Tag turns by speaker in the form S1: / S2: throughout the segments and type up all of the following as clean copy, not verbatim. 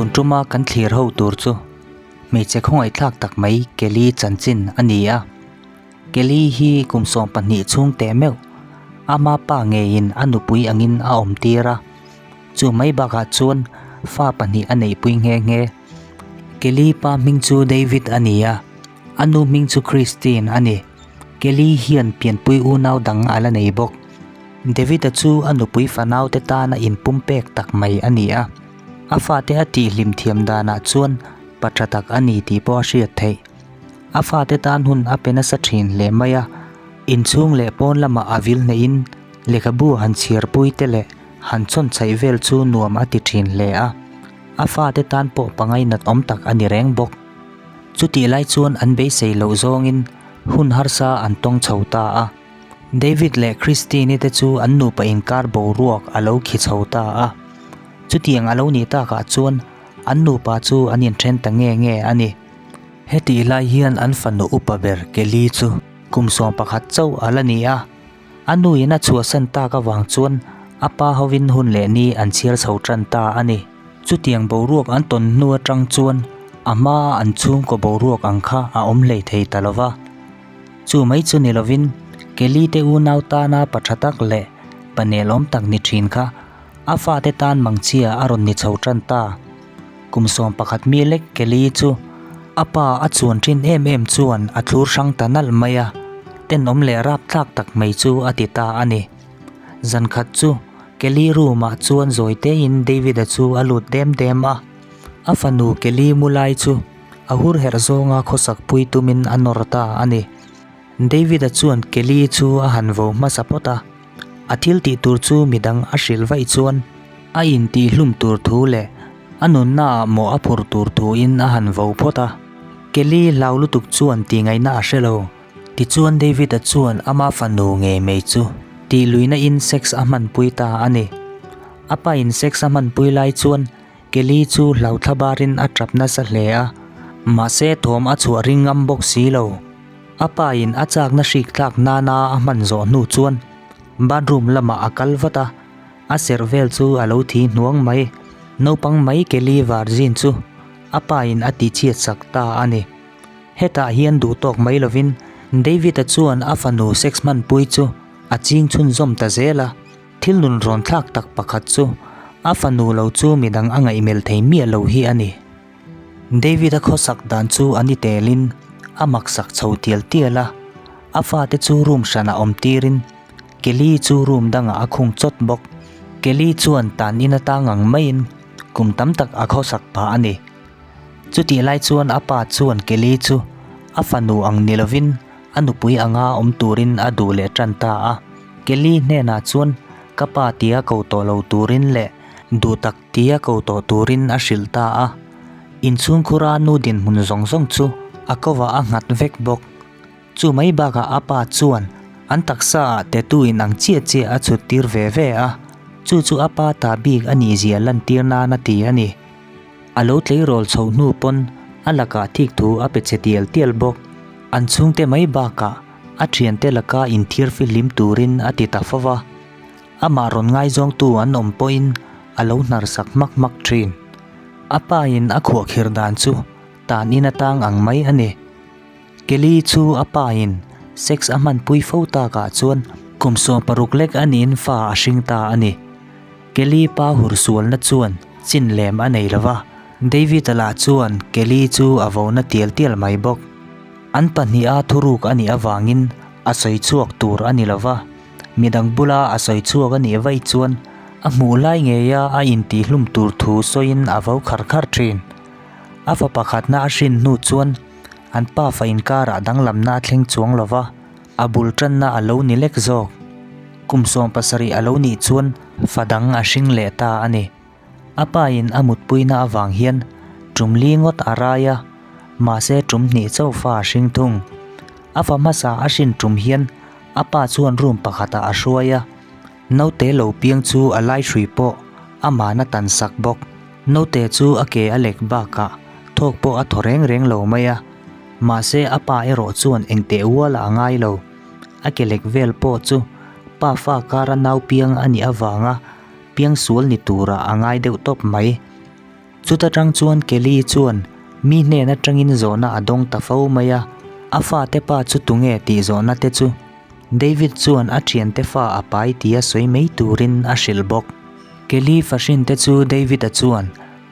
S1: Tun tuma kan thlir ho tur chu hmeichhe khawngaihthlak tak mai Kelly chanchin a ni a. Kelly hi kum 12 chhung teh meuh ama pa ngeiin a nupui angin a awm tir a. Chu mai bakah chuan fa pahnih a neihpui nghe nghe. Kelly pa hming chu David a ni a, a nu hming chu Christine a ni. Kelly hian pianpui unau dang a la nei bawk. David-a chu a nupui fanaute tana inpumpek tak mai a ni a, a fate a tihhlim thiam danah chuan pa tha tak a ni tih pawh a hriat theih. A fate tan hun a pe nasa thin hle mai a, inchhung leh pawn lamah a vil hneihin lehkhabu han chhiarpui te leh han chawnchhaih vel chu nuam a ti thin hle a, a fate tan pawh pangainat awm tak a ni reng bawk. Chutih lai chuan an beisei loh zawngin hun harsa an tawng chho ta a. David leh Christine-i te chu an nupa inkar boruak a lo khi chho ta a. Chutiang a lo nih takah chuan an nupa chu an inthen ta nge nge a ni. Hetih lai hian an fanu upa ber Kelly chu kum 11 chauh a la ni a. A nuin a chhuahsan tak avang chuan a pa hovin hun leh ni an chhiar chho tan ta a ni. Chutiang boruak an tawn hnu atang chuan a hmaa an chhungkaw boruak ang kha a awm hlei thei ta lo va. Chu mai chu ni lovin Kelly te unau tana pa tha tak leh pa nelawm tak ni thin kha a fate tan mangchhia a rawn ni chho tan ta. Kum 11 mi lek Kelly chu a pa a chuan thin em em chuan a thlur hrang ta nalh mai a, tenawm leh rapthlak tak mai chu a ti ta a ni. Zan khat chu Kelly room ah chuan zawi tein David-a chu a lut dem dem a, a fanu Kelly mu lai chu A hur herh zawnga khawsak pui tumin a nawr ta a ni. David-a chuan Kelly chu a han vo hmasa phawt a, a thil tih tur chu midang a hrilh vaih chuan a intihhlum tur thu leh a nunnaah mawh a phur tur thuin a han vo phawt a. Kelly hlau lutuk chuan tihngaihna a hre lo. Tichuan David-a chuan ama fanu ngei mai chu tihluihna in sex a hmanpui ta a ni. A pain sex a hmanpui lai chuan Kelly chu hlauthla barin a tap nasa hle a, mahse thawm a chhuah ring ngam bawk si lo. A pa in a chakna hrik tlak nana a hman zawh hnu chuan bathroom lamah a kal vat a, a serh vel chu a lo thi hnuang mai. Naupang mai Kelly virgin chu a pa in a tihchhiat sak ta a ni. Hetah hian duh tawk mai lovin David-a chuan a fanu sex hmanpui chu a ching chhunzawm ta zel a. Thil nun rawn thlak tak pakhat chu a fanu lo chu midang a ngaihmelh thei miah lo hi a ni. David-a khawsak dan chu a ni telin a maksak chho tial tial a, a fate chu room hranah awm tirin Kelly chu room dangah a khung chawt bawk. Kelly chuan tan in atang ang maiin kum tam tak a khawsak phah a ni. Chutih lai chuan a pa chuan Kelly chu a fanu ang ni lovin a nupui anga awm turin a duh leh tan ta a. Kelly hnenah chuan ka pa tia ko tawh lo turin leh duh tak tia ko tawh turin a hrilh ta a. Inchhungkhura nu dinhmun zawng zawng chu a kovah a nghat vek bawk. Chu mai bakah a pa chuan an taksa ah tattoo in ang chiah chiah a chhut tir ve ve a, chu chu a pa ta bik a nih zia lantir nan a ti a ni. A lo tleirawl chhoh hnu pawn a lakah thik thu a pe che tial tial bawk. An chhungte mai bakah a thiante laka inthiar fihlim turin a ti ta fo va, amah rawn ngaizawngtu an awm pawhin a lo hnar sak hmak hmak thin. A pain a khuahkhirh dan chu tan in atang ang mai a ni. Kelly chu a pain sex a hmanpui fo takah chuan kum 16 lek a niin fa a hring ta a ni. Kelly pa hursualna chuan chin lem a nei lo va, David-a lah chuan Kelly chu a vo na tial tial mai bawk. An pahniha thuruk a nih avangin a sawi chhuak tur a ni lo va, midang bula a sawi chhuak a nih vaih chuan a hmuh lai ngeia a intihhlum tur thu sawiin a vo khar khar thin. A fa pakhatna a hrin hnu chuan an pafa inkarah danglamna a thleng chuang lo va, a bul tanna a lo ni lek zawk. Kum 17 a lo nih chuan fa dang a hring leh ta a ni. A pain a mutpuina avang hian tum li ngawt a rai a, mahse tum hnih chauh fa a hring thung. A fa hmasa a hrin tum hian a pa chuan room pakhatah a hruai a, naute lo piang chu a lai hrui pawh aman a tan sak bawk. Naute chu a ke a lek bakah thawk pawh a thaw reng reng lo mai a, mahse a pa erawh chuan engteh ualah a ngai lo. A ke lek vel pawh chu pa fa kara nau piang a nih avanga piangsual ni turah a ngai deuh tawp mai. Chuta tang chuan Kelly chuan mi hnen atangin zawhna a dawng ta fo mai a, a fate pa chu tunge tih zawhna te chu David chuan a thiante fa a pai tia sawi mai turin a hrilh bawk. Kelly fahrinte chu David-a chuan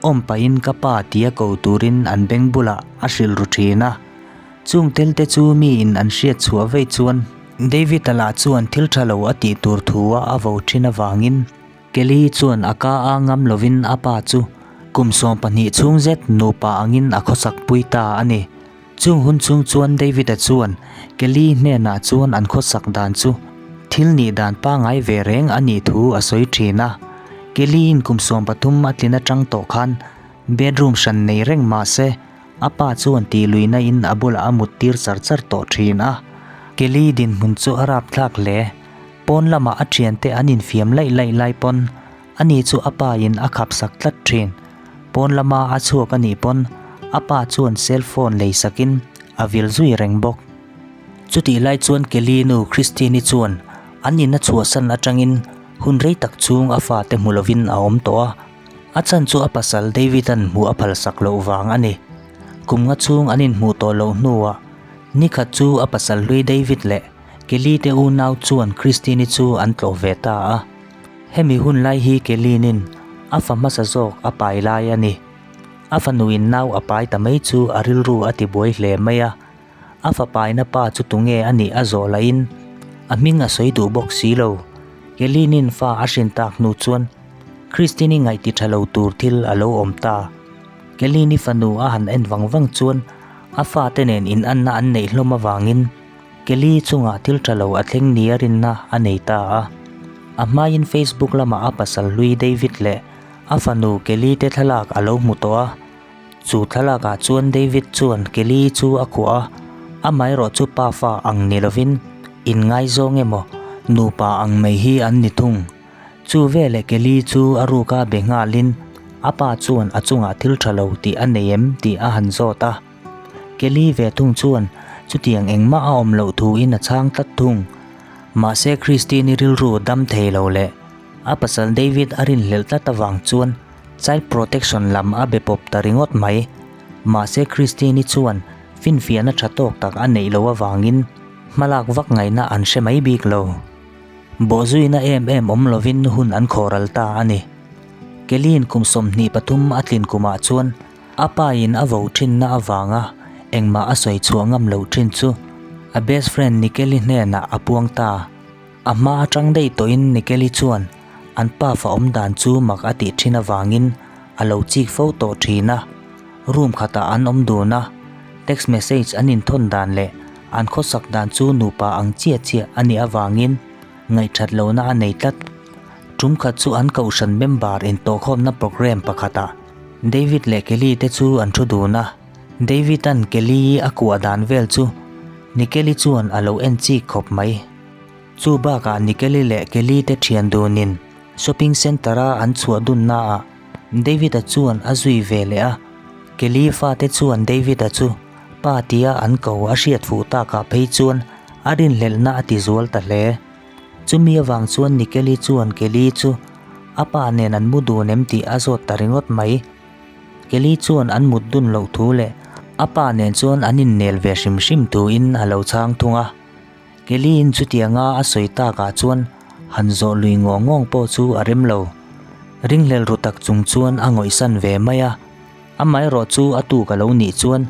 S1: awm pahin ka pa tia ko turin an beng bulah a hrilh ru thin a. Chung tel te chu miin an hriat chhuah vei chuan David-a lah chuan thil tha lo a tih tur thu a a vo thin avangin Kelly chuan a ka a ngam lovin a pa chu kum 12 chhung zet nupa angin a khawsak pui ta a ni. Chung hun chhung chuan David-a chuan Kelly hnenah chuan an khawsak dan chu thil nih dan pangngai ve reng a nih thu a sawi thin a. Kelly-in kum 13 a tlin atang tawh khan bedroom hran nei reng mah se a pa chuan tih luihna in a bulah a mut tir char char tawh thin a. Kelly dinhmun chu a rapthlak hle. Pawn lamah a thiante an infiam laih laih lai pawn ani chu a pa in a khap sak tlat thin. Pawn lama a chhuak a nih pawn a pa chuan cell phone lei sakin a vil zui reng bawk. Chutih lai chuan Kelly nu Christine-i chuan an in a chhuahsan atangin hun rei tak chhung a fate hmu lovin a awm tawh a. A chhan chu a pasal David-a'n hmuh a phalsak loh vang a ni. Kum nga chhung an inhmuh tawh loh hnuah nikhat chu a pasal hlui David leh Kelly te unau chuan Christine-i chu an tlawh ve ta a. Hemi hun lai hi Kelly-nin a fa hmasa zawk a pai lai a ni. A fanuin nau a pai ta mai chu a rilru a ti buai hle mai a. A fa paina pa chu tunge a nih a zawh lahin a hming a sawi duh bawk si lo. Kelly-nin fa a hrin tak hnu chuan Christine-i ngaih ti tha lo tur thil a lo awm ta. Kelly-ni fanu a han en vang vang chuan a fate nen inanna an neih hlawm avangin Kelly chungah thil tha lo a thleng nia rinna a nei ta a. A hmain Facebook lamah a pasal hlui David leh a fanu Kelly te thlalak a lo hmu tawh a. Chu thlalakah chuan David chuan Kelly chu a kuah a, amaherawh chu pa fa ang ni lovin inngaizawng emaw nupa ang mai hi an ni thung. Chu veleh Kelly chu a ruka be nghalin a pa chuan a chungah thil tha lo tih a nei em tih a han zawt a. Kelly ve thung chuan chutiang engmah a awm loh thuin a chhang tlat thung. Mahse Christine-i rilru dam thei lo leh a pasal David a rinhlelh tlat avang chuan Child Protection lam a be pawp ta ringawt mai. Mahse Christine-i chuan finfiahna tha tawk tak a neih loh avangin hmalak vak ngaihna an hre mai bik lo. Bawhzuina em em awm lovin hun an khawhral ta a ni. Kelly-in kum 23 a tlin kumah chuan a pa-in a vo thinna avanga engmah a sawi chhuah ngam loh thin chu a best friend Nikeli hnenah a puang ta. A hma atang daih tawhin Nikeli chuan an pa fa awm dan chu mak a tih thin avangin a lo chik fo tawh thin a. Room khatah an awm dun a, text message an inthawn dan leh an khawsak dan chu nupa ang chiah chiah a nih avangin ngaihthat lohna a nei tlat. Tum khat chu an kohhran member intawhkhawmna programme pakhatah David leh Kelly te chu an thu dun a. David-a'n Kelly-i a kuah dan vel chu Nikeli chuan a lo en chik khawp mai. Chu bakah Nikeli leh Kelly te thian dunin shopping centre-a an chhuah dunnaah David-a chuan a zui ve leh a. Kelly fate chuan David-a chu pa tia an ko a hriat fuh takah phei chuan a rinhlelhna a ti zual ta hle. Chumi avang chuan Nikeli chuan Kelly chu a pa nen an mu dun em tih a zawt ta ringawt mai. Kelly chuan an mut dun loh thu leh a pa nen chuan an innel ve hrim hrim thuin a lo chhang thung a. Kelly-in chutianga a sawi takah chuan han zawh lui ngawng ngawng pawh chu a rem lo. Ringhlel ru tak chung chuan a ngawihsan ve mai a. Amaherawh chu a tuk a lo nih chuan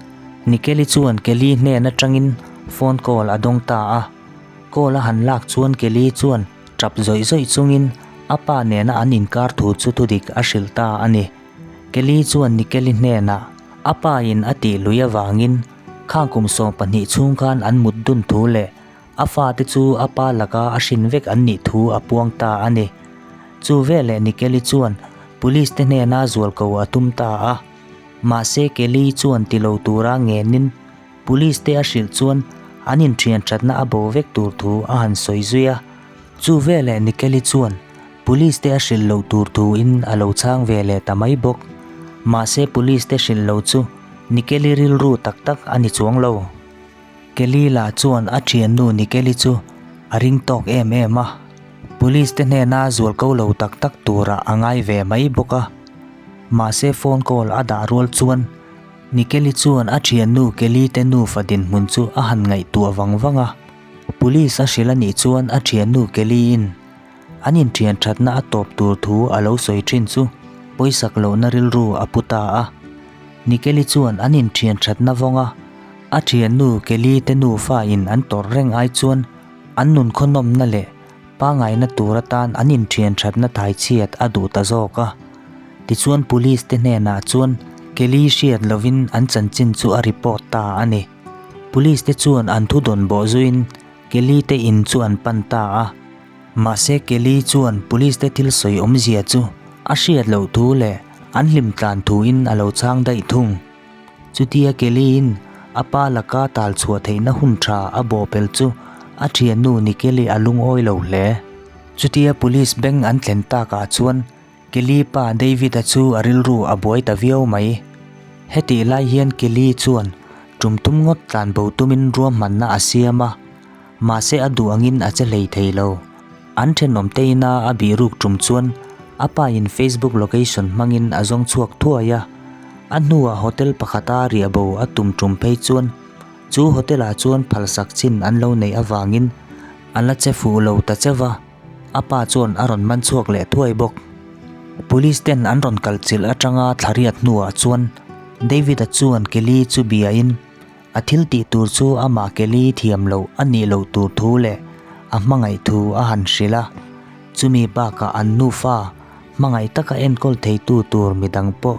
S1: Nikeli chuan Kelly hnen atangin phone call a dawng ta a. Call a han lak chuan Kelly chuan tap zawih zawih chungin a pa nena an inkar thu chu thudik a hrilh ta a ni. Kelly chuan Nikeli hnenah a pa in a tih lui avangin khang kum 12 chhung khan an mut dun thu leh a fate chu a pa laka a hrin vek an nih thu a puang ta a ni. Chu veleh Nikeli chuan police te hnena zualko a tum ta a. Mahse Kelly chuan ti lo tura ngenin police te a hrilh chuan an inthian thatna a bo vek tur thu a han sawi zui a. Chu veleh Nikeli chuan police te a hrilh loh tur thuin a lo chhang ve leh ta mai bawk. Mahse police te hrilh lo chu Nikeli rilru tak tak a ni chuang lo. Kelly lah chuan a thiannu Nikeli chu a ring tawk em em a, police te hnena zualko lo tak tak turah a ngai ve mai bawk a. Mahse phone call a dah rual chuan Nikeli chuan a thiannu Kelly te nufa dinhmun chu a han ngaihtuah vang vang a. Police a hrilh a nih chuan a thiannu Kelly-in an inthian thatna a tawp tur thu a lo sawi thin chu pawisak lohna rilru a pu ta a. Nikeli chuan an inthian thatna vawnga a thiannu Kelly te nufa in an tawrh reng ai chuan an nunkhawhnawmna leh Pangaina tur atan an inthian thatna thai chhiat a duh ta zawk a. Tichuan Police te hnenah chuan Kelly hriat lovin an chanchin chu a report ta a ni. Police te chuan an thu dawn bawh zuiin Kelly te in chu an pan ta a. Mahse Kelly chuan Police te thil sawi awmzia chu a hriat loh thu leh an hlim tlan thuin a lo chhang daih thung. Chutia Kelly-in a pa laka tal chhuah theihna hun tha a bawhpel chu a thiannu Nikeli a lungawi lo hle. Chutia Police beng an thlen takah chuan Kelly pa David-a chu a rilru a buai ta viau mai. Hetih lai hian Kelly chuan tum tum ngawt tlanbo tumin ruahmanna a siam a, mahse a duh angin a che hlei thei lo. An thenawm te ina a bihruk tum chuan a pa in Facebook location hmangin a zawng chhuak thuai a. A hnuah hotel pakhata riah bo a tum tum phei chuan chu hotel ah chuan phalsak chin an lo neih avangin a la che fuh lo ta cheu va, a pa chuan a rawn man chhuak leh thuai bawk. Police ten an rawn kal chilh atanga thla riat hnuah chuan David-a chuan Kelly chu biain A thil tih tur chu amah Kelly thiam loh a nih loh tur thu leh a hmangaih thu a han hrilh a. Chumi bakah an nufa hmangaih taka enkawl theitu tur midang pawh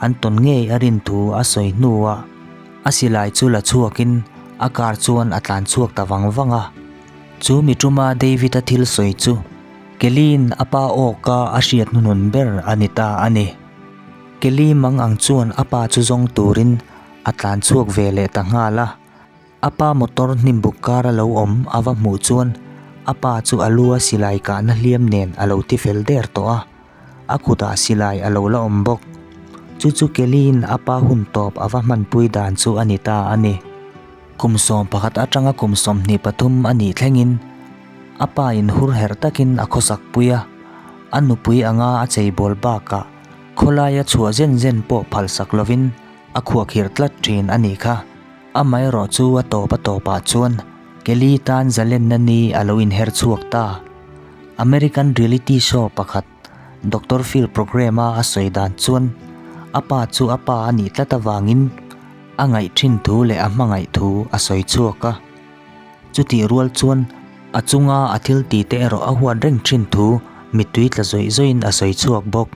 S1: an tawn ngei a rin thu a sawi hnuah a silai chu la chhuakin a car chuan a tlan chhuak ta vang vang a. Chu mi tuma David-a thil sawi chu Kelly-in a pa awka a hriat hnuhnun ber a ni ta a ni. Kelly mang ang chuan a pa chu zawng turin A tlan chhuak ve leh ta nghal a, a pa motor hnim buk kar a lo awm a va hmuh chuan a pa chu a lu a silai kahna hliam nen a lo ti fel der tawh a, a kutah silai a lo la awm bawk. Chu chu Kelly-in a pa hun tawp a va hmanpui dan chu a ni ta a ni. Kum 11 atanga kum 23 a nih thlengin a pa in hur herh takin a khawsak pui a, a nupui anga a cheibawl bakah khawlaia chhuah zen zen pawh phalsak lovin A khuakhirh tlat thin a nih kha. Amaherawh chu a tawp a tawpah chuan Kelly tan zalenna ni a lo inher chhuak ta. American reality show pakhat Doctor Phil programme-a a sawi dan chuan a pa chu a pa a nih tlat avangin a ngaih thin thu leh a hmangaih thu a sawi chhuak a. Chutih rual chuan a chunga a thil tih te erawh a huat reng thin thu mittui tla zawih zawihin a sawi chhuak bawk.